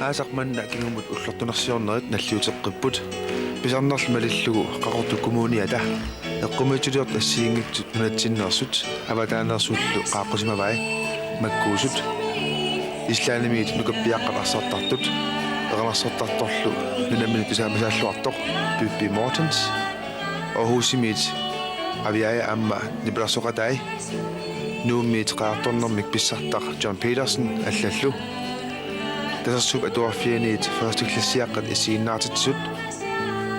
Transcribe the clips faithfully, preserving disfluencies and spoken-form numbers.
Aasaq manna kingumut ullortunersiornerit nalliuteqqipput. Pisarnerlu malillugu Qaqortup Kommuniata eqqumiitsuliortut assigiinngitsut nunatsinneersut avataaneersuullu qaaqqusimavai makkuusut. Islandimiit nukappiaqqat arsartartut, erinarsortartorlu nunaminnut tusaamasaalluartoq Pippi Mortens, Aarhusimiit Aviaja aamma nipilersoqatai, Nuummiit qaartornermik pissartaq John Petersen allallu. Tasersuup atuarfianiit første klassiaqqat isiginnaartitsisut,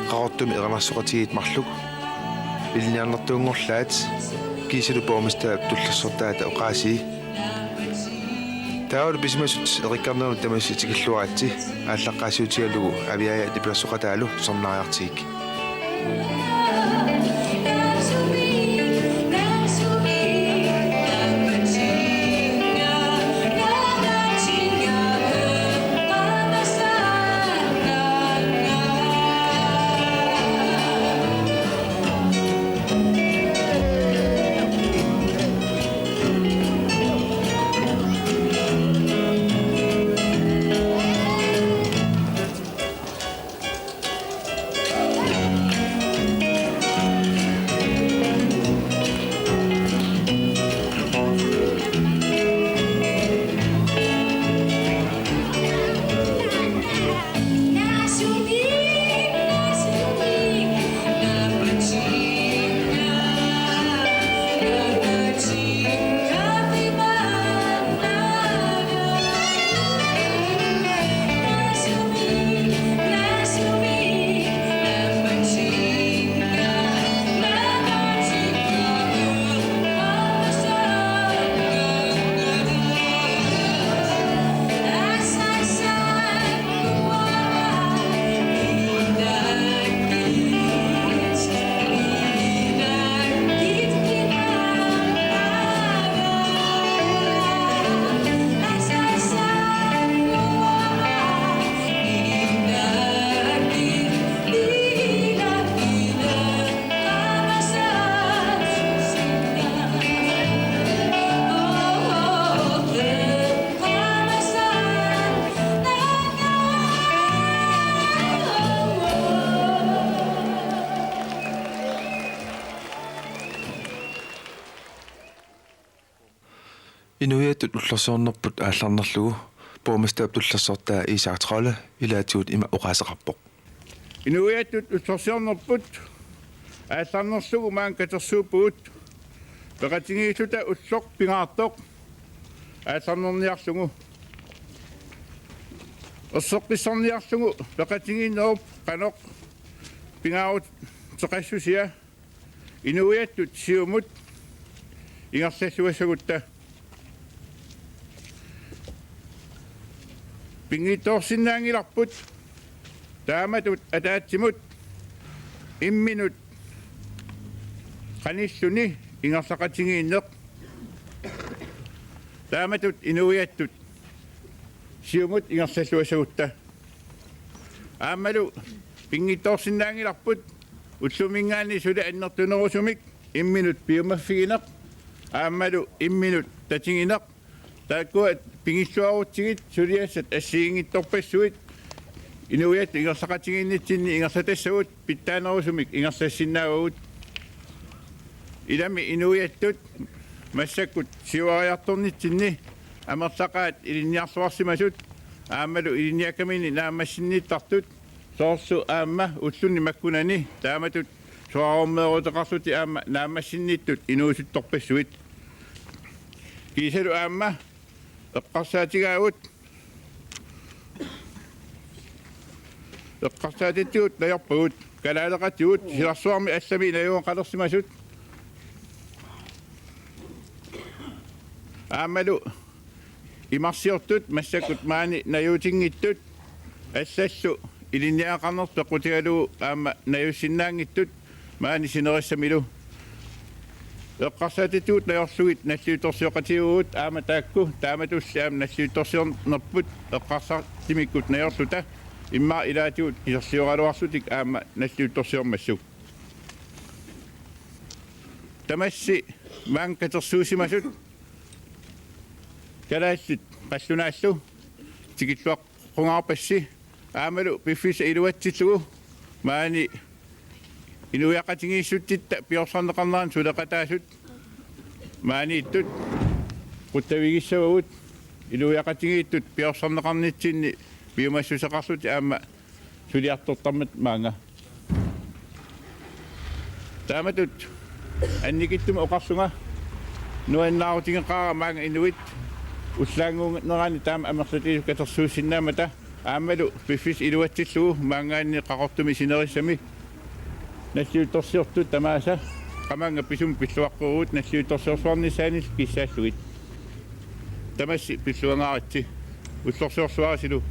Qaqortumi erinarsoqatigiit marluk, ilinniarnertuunngorlaat, kiisalu borgmesterip tullersortaata oqaasii. Taavalu pisimasut erikkarnermut tamassi tikilluaritsi, aallaqqaasiutigalugu Aviaja nipilersoqataalu tusarnaariartigik. Inuiattut ullorsiornerput aallarnerlugu borgmesterip tullersortaa Isak Trolle ilaatigut ima oqaaseqarpoq. Inuiattut ullorsiornerput aallarnerlugu maani katersuuppugut peqatigiilluta ulloq pingaartoq aallarnerniarlugu. Erseqqissarniarlugu peqatigiinnerup qanoq pingaaruteqassusia inuiattut siumut ingerlalluassagutta. Pinngitsoorsinnaanngilarput taamatut ataatsimut imminut qanilluni ingerlaqatigiinneq. Taamatut inuiattut siumut ingerlalluassagutta. Aammalu pinngitsoorsinnaanngilarput ulluminngaanniit suli annertunerusumik imminut piumaffigineq aammalu imminut tatigineq. Taakkua pigilluarutsigit suliassat assigiinngitsorpassuit inuiattut ingerlaqatigiinnitsinni ingerlatassagut pitsaanerusumik ingerlassinnaavagut. Ilami inuiattut massakkut siuariartornitsinni amerlaqaat ilinniarluarsimasut aammalu ilinniakkaminni naammassinnittartut, soorlu aamma ulluni makkunani taamatut soraarummeeruteqarlutik aamma naammassinnittut inuusuttorpassuit. Kiisalu aamma eqqarsaatigaagut, eqqarsaatitsigut najorpagut, kalaaleqatigut silarsuarmi allami najugaqalersimasut. Aammalu imarsiortut massakkut maani najuutinngitsut allallu ilinniagaqarnertut peqqutigalugu aamma najussinnaanngitsut maani sinerissamilu. Eqqarsaatitsigut najorlugit nalliuttorsioqatigiivugut aamma taakku taamatulli aamma nalliuttorsiornerput eqqarsaatimikkut najorluta immaqa ilaatigut kiserlioraluarlutik aamma nalliuttorsiormassuk. Tamassi maani katersuussimasut kalaallit qallunaallu tikilluaq- eqqungaarpassi aammalu piffissaq iluatsillugu maani inuiaqatigiissutsitta piorsarneqarnerani suleqataasut maaniittut quttavigissavagut inuiaqatigiittut piorsarneqarnitsinni piumassuseqarlutik aamma suliartortarmata maanga. Taamatut annikitsumik oqarlunga nuannaarutigeqaara maanga inuit ullaannguunerani taama amerlatigisut katersuussinnaamata aammalu piffissaq iluatsillugu maanngaanniit Qaqortumi sinerissami nalliuttorsiortut tamaasa qamannga pisumik pilluaqquugut nalliuttorsiorsuarnissaanillu kissaallugit. Tamassi pilluangaaritsi. Ullorsiorsuarisilu.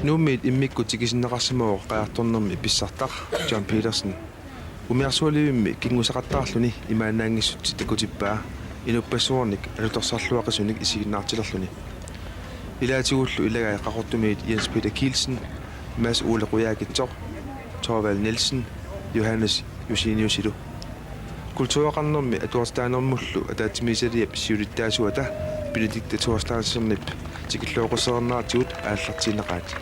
Nuummiit immikkut tikisinneqarsimavoq qajartornermi pissartaq John Petersen. Umiarsualivimmi kinngusaqattaarluni imaannaanngissutsit takutippaa inuppassuarnik alutorsarluaqisunik isiginnaartilerluni. Ilaatigullu ilagai Qaqortumiit Jens Peter Kielsen, Mads Ole Qujaukitsoq, Thorvald Nielsen, Johannes Joseniusilu. Kultureqarnermi atuartitaanermullu ataatsimiititaliap siulittaasuata Benedikte Thorsteinsenip tikilluaqquserneratigut aallartiinnaqaat.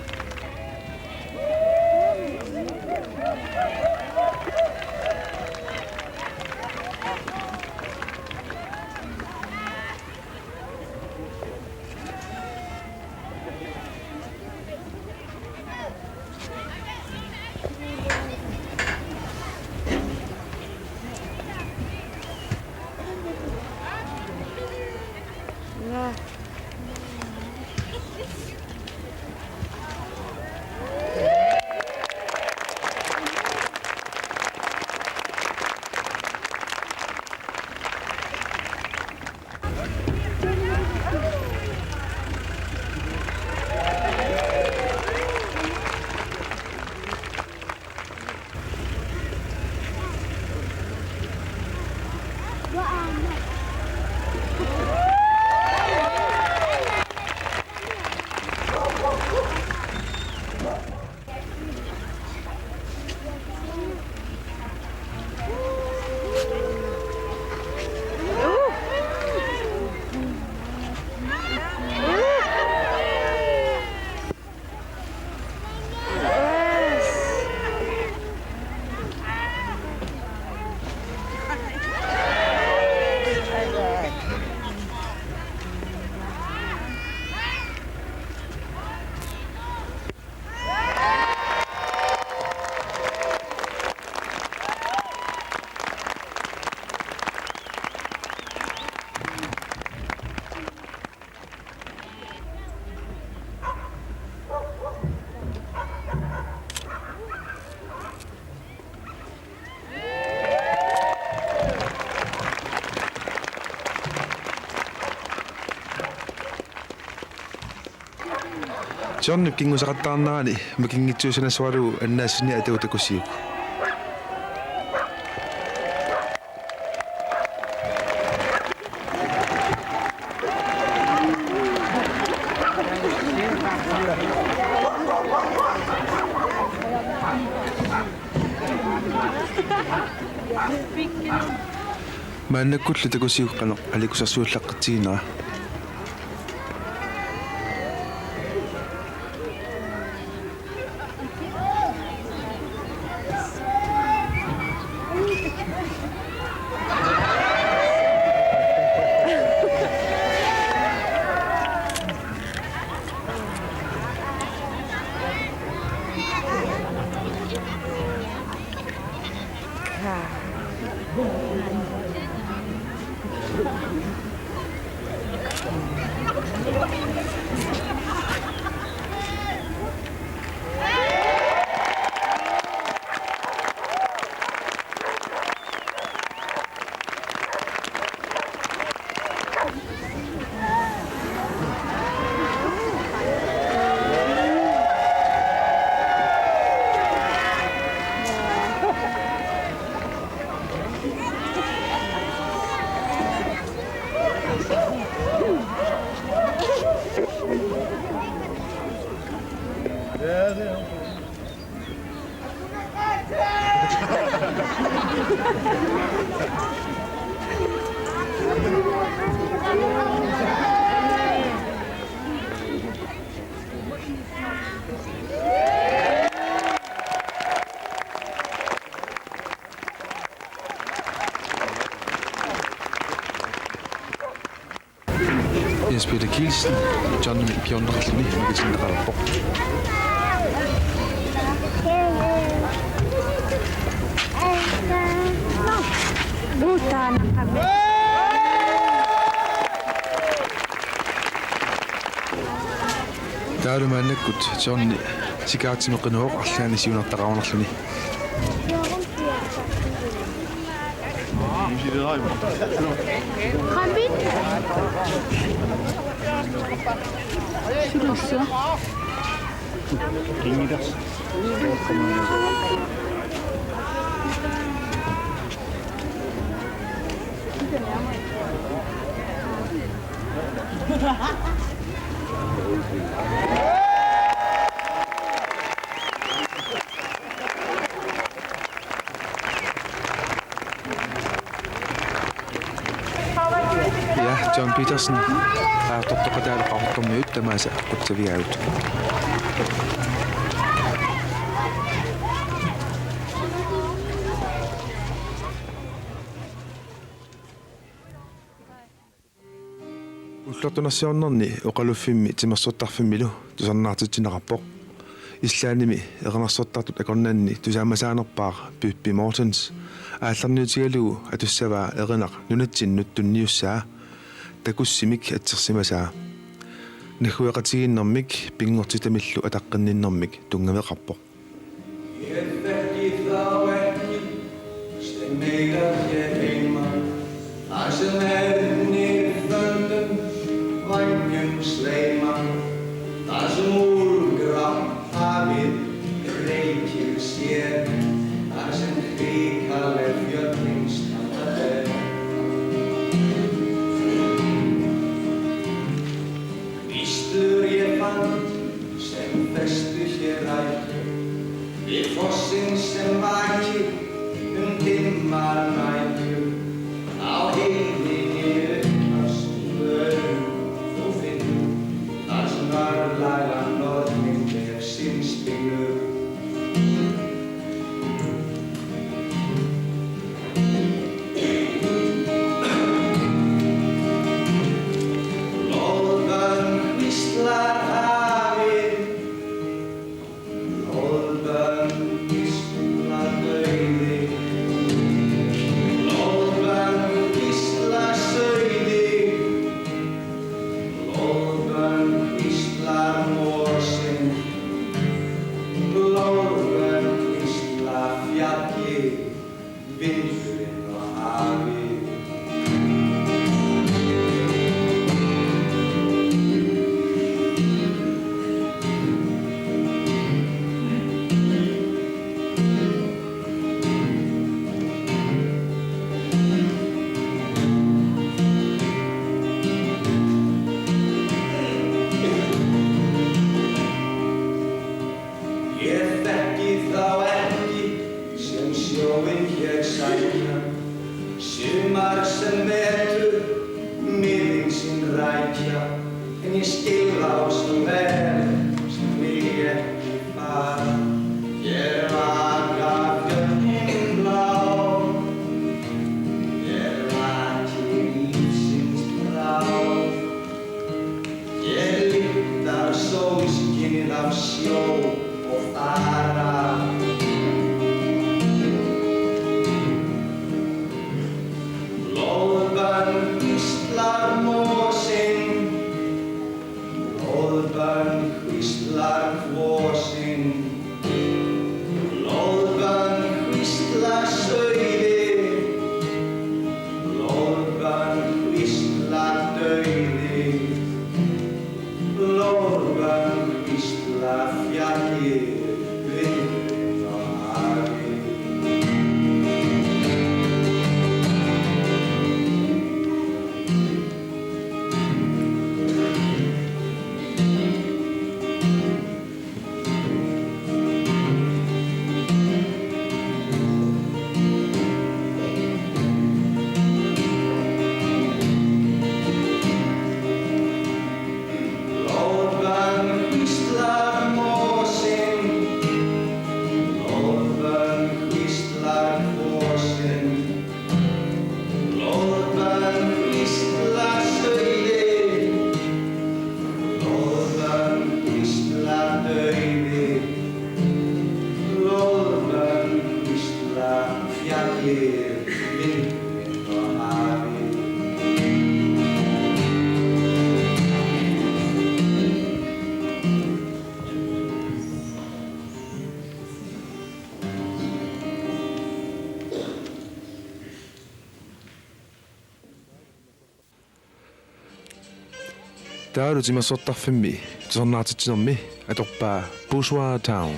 Johnip kinngusaqattaarnerani makinngitsuussanassuaralugu annaassiniaq atagu takusiuk. Maannakkullu takusiuk qanoq aliikkusersuullaqqittiginera. Jens Peter Kielsen, John Bjørn Ralfini, Mikkelsen Ralfborg. Taavalu maannakkut Johnny sikaatsimik qinuvoq arlaannik siunertaqarunarluni. Ja, John Petersen. Aa, tortoqataalu Qaqortormiut tamaasa aqutsavigaagut. Ullortunut siornerni oqaluffimmi timersortarfimmilu tusarnaartitsineqarpoq. Islandimi erinarsortartut akornanni tusaamasaanerpaaq Pippi Mortens aallarniutigalugu atussavaa erinaq nunatsinnut tunniussaa takussimik atsersimasaa. Naggueqatigiinnermik pinngortitamillu ataqqinninnermik tunngaveqarpoq. Mér er meira hér heima, þar sem erni föndum vængjum sveima, þar sem úlfgrátt hafið reykir sér, þar sem hrikaleg fjöllin standa ber. Víslur ég fann sem festu hér rætur, við fossinn sem vakir um dimmar nætur, á heiðinni upp af Stöðum, og finn, þar sem örlaganornin vef sinn spinnur. Loðbönn hvíslar hafið, loðbönn hvíslar dauði, loðbönn hvíslar sauði, loðbönn hvíslar mosinn, loðbönn hvíslar fjallið, vindurinn og hafið. Ég þekki þá ekki sem sjóinn hér sækja, sumar sem vetur miðin sín rækja, en ég skil á sem vel sem vilja ekki fara. Hér vaka fjöllin blá, hér vakir lífsins bráð. Hér lyktar sólskinið af sjó og fara. Loðbönn hvíslar mosinn, loðbönn hvíslar kvosinn, loðbönn hvíslar sauði, loðbönn hvíslar dauði, loðbönn hvíslar fjallið. Taavalu timersortarfimmi tusarnaartitsinermi atorpaa Bourgeois Town.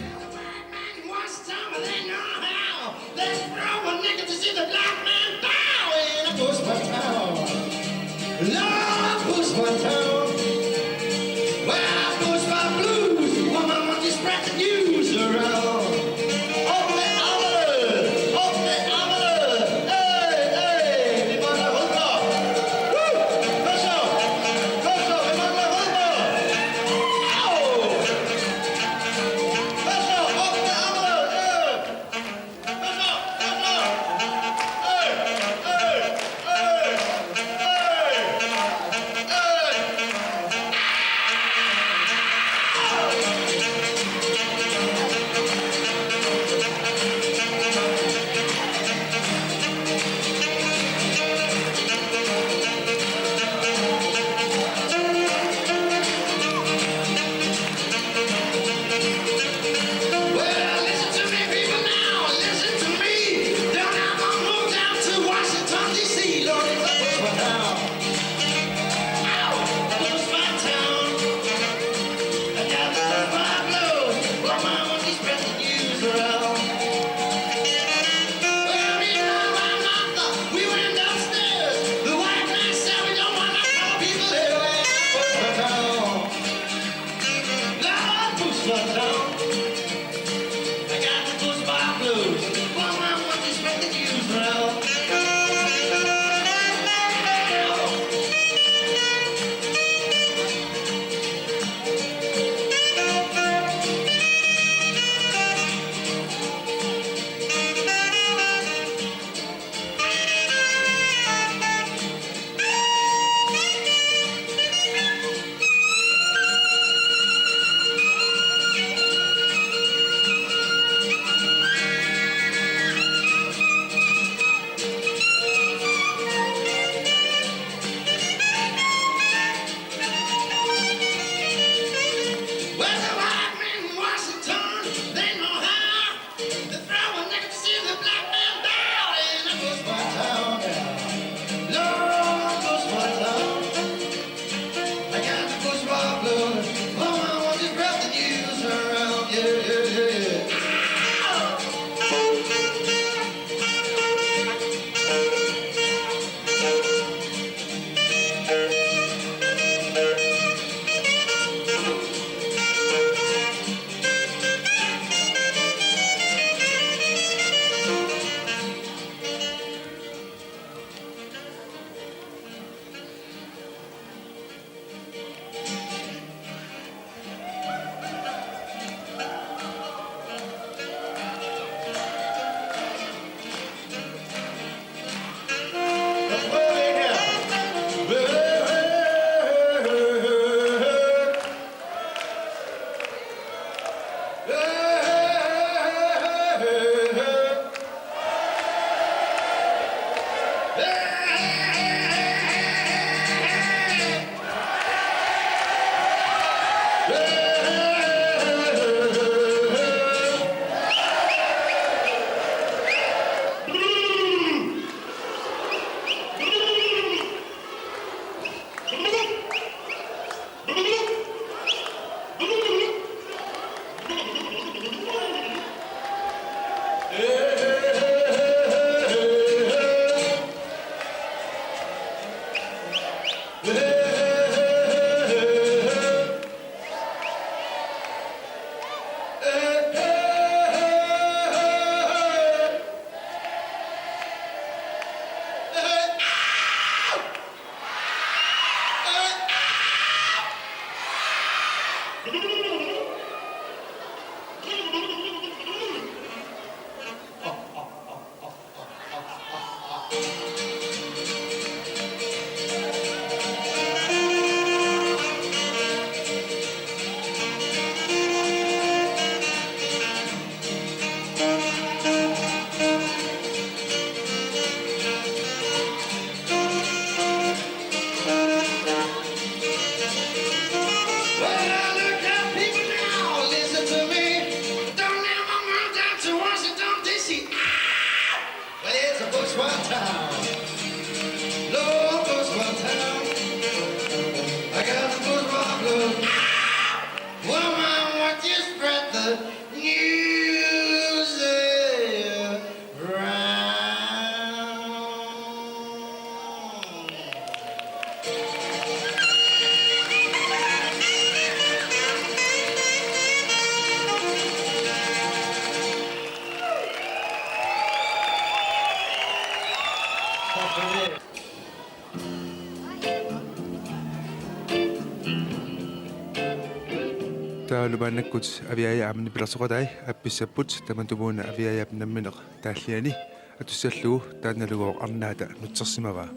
Taavalu maannakkut Aviaja aamma nipilersoqatai appissapput, tamatumuuna Aviajap nammineq taalliani atussallugu taannalugooq arnaata nutsersimavaa.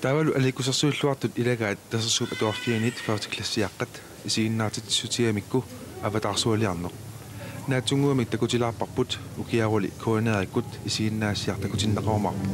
Taavalu aliikkusersuilluartut ilagaat Tasersuup Atuarfianit første klassiaqqat isiginnaartitsissutigamikku avataarsualiarneq. Naatsunnguamik takutilaarparput, ukiaruli K N R-ikkut isiginnaassiaq takutinneqarumaarpoq.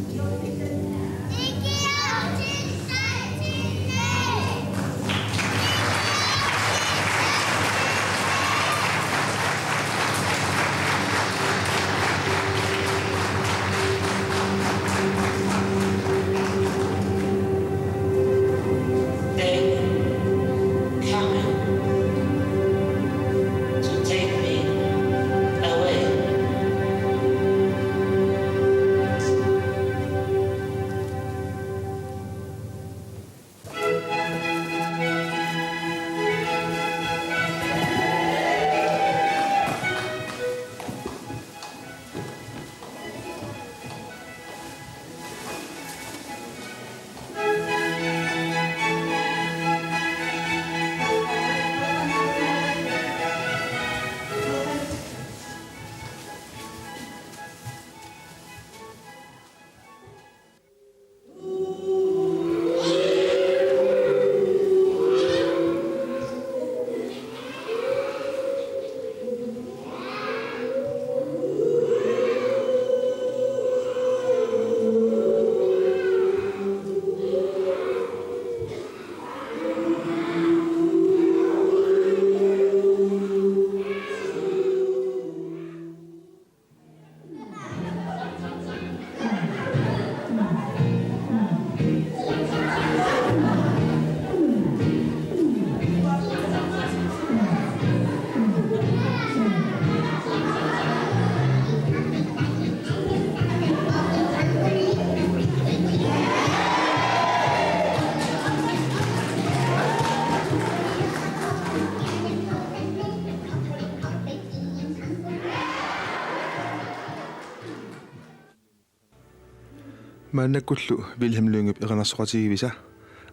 Maannakkullu Wilhelm Lyngep erinarsoqatigivisa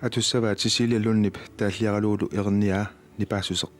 atussavaat Cecilia Lundip taalliaralugulu erinniaa Nipaassuseq.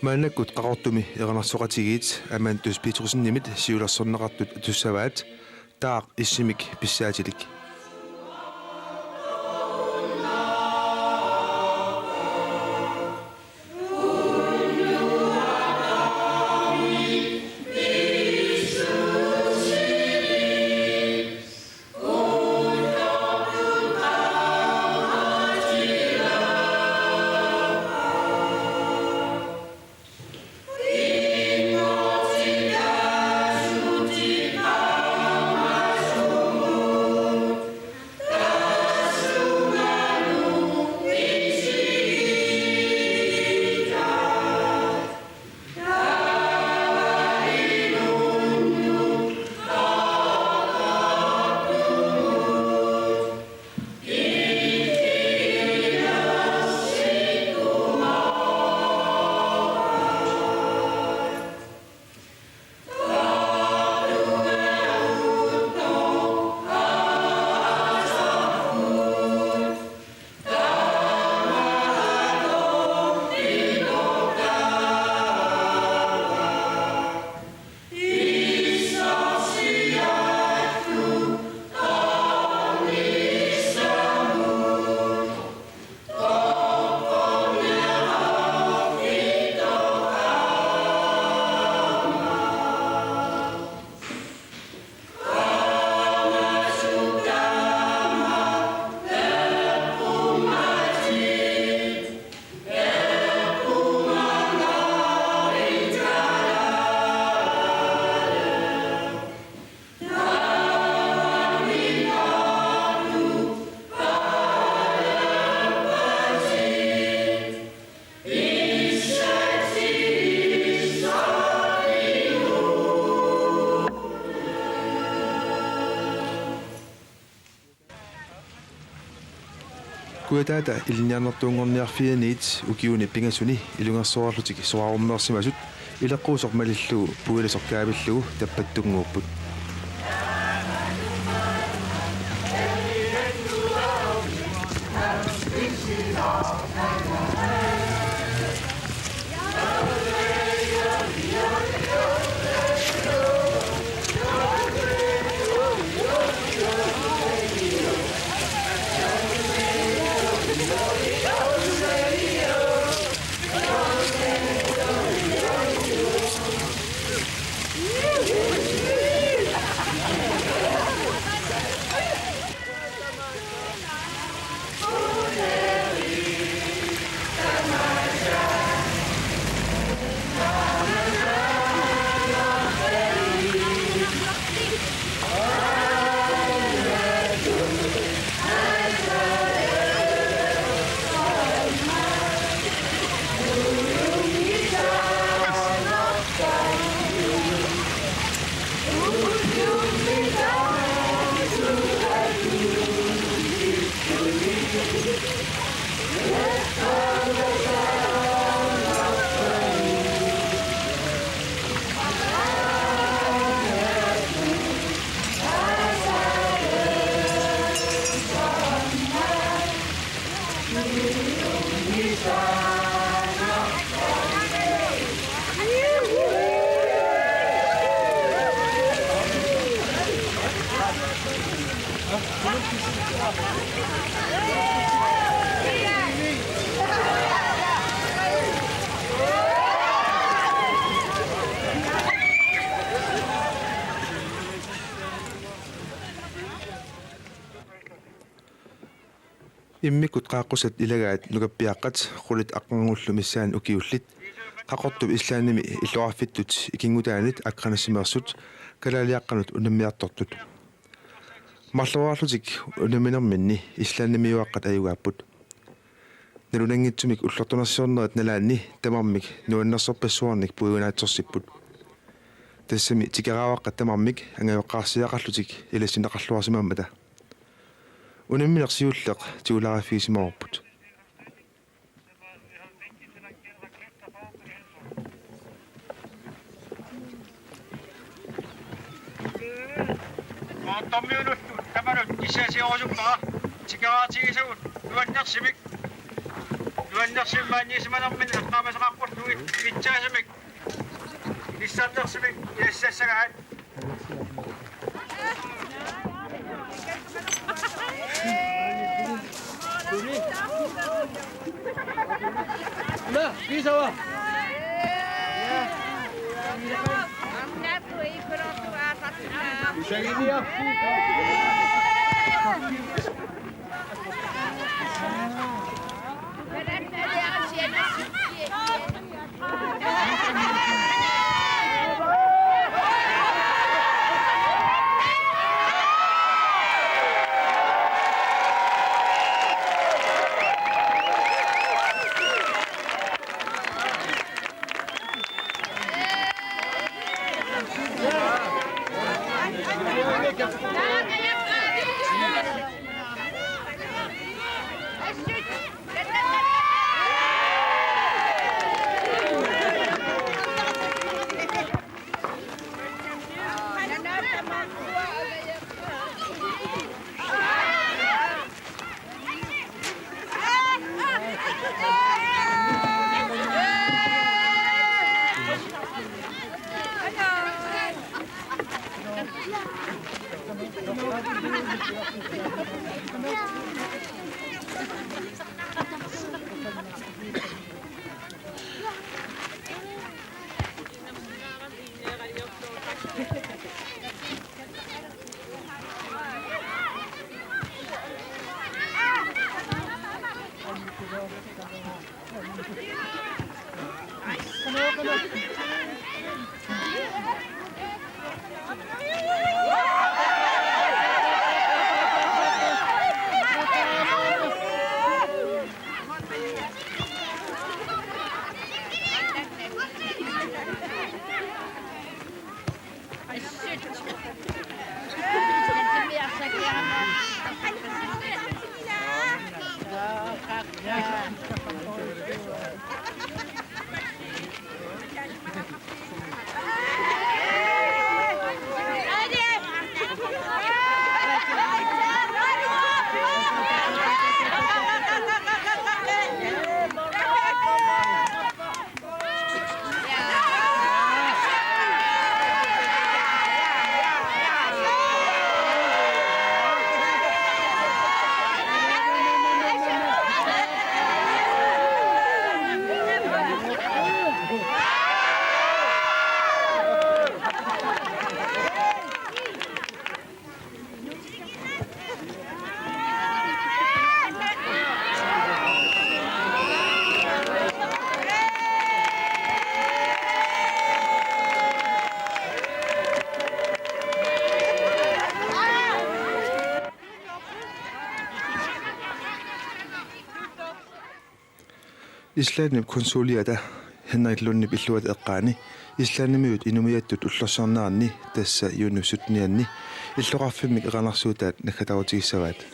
Maannakkut Qaqortumi erinarsoqatigiit Amantus Petrussenimit siulersorneqartut atussavaat Taaq issimik pissaatilik. Kujataata ilinniarnertuunngorniarfianiit ukiuni pingasuni ilungersorlutik soraarummeersimasut ileqquusoq malillugu puilasoq kaavillugu tappattunnguupput. Immikkut qaaqqusat ilagaat nukappiaqqat qulit aqqarngullu missaanni ukiullit Qaqortup Islandimi illoqarfittut ikinngutaanit Akranessimmeersut kalaaliaqqanut unammiartortut. Marloriarlutik unamminerminni Islandimiuaqqat ajugaapput. Nalunanngitsumik ullortunersiornerit nalaanni tamarmik nuannersorpassuarnik puigunaatsorsipput. Tassami tikeraavaqqat tamarmik angajoqqaarsiaqarlutik ilassinneqarluarsimammata. Unammineq siulleq tigulaariffigisimavoq. Maattormiunut tamanut kissaasiorusuppaat tikeraatigisagut nuannersumik. Nuannersumik maaniissimanermini eqqaamasaqarpullugit pitsaasumik. Inissaartarsimik inissassagaat. Islandip konsuliata Henrik Lundip illuata eqqaani Islandimiut inumiattut ullorsiorneranni, tassa juunip syttenianni, illoqarfimmik eqaanarsuutaat naggataarutigissavat.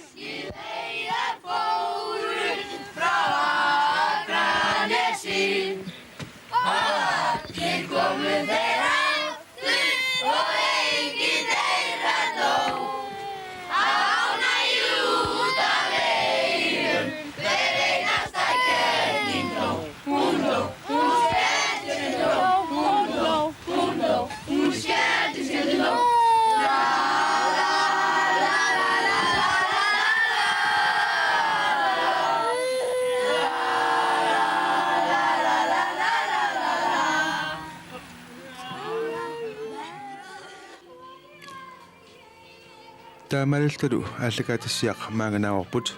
Taamaalillutalu aallakaatitassiaq maanga naavarput,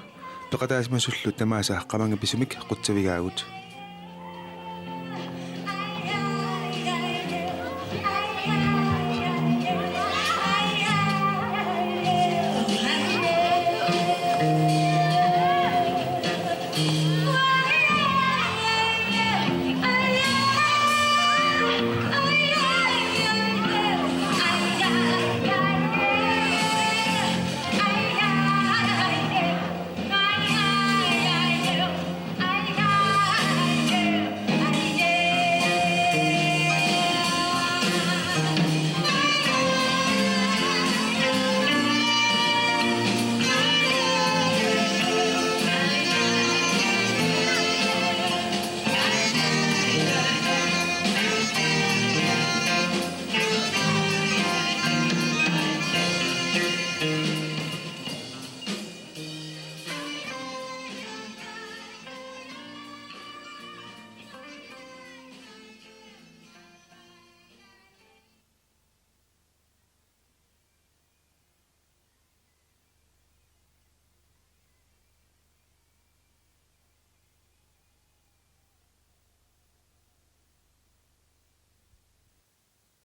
peqataasimasullu tamaasa qamannga pisumik qutsavigaagut.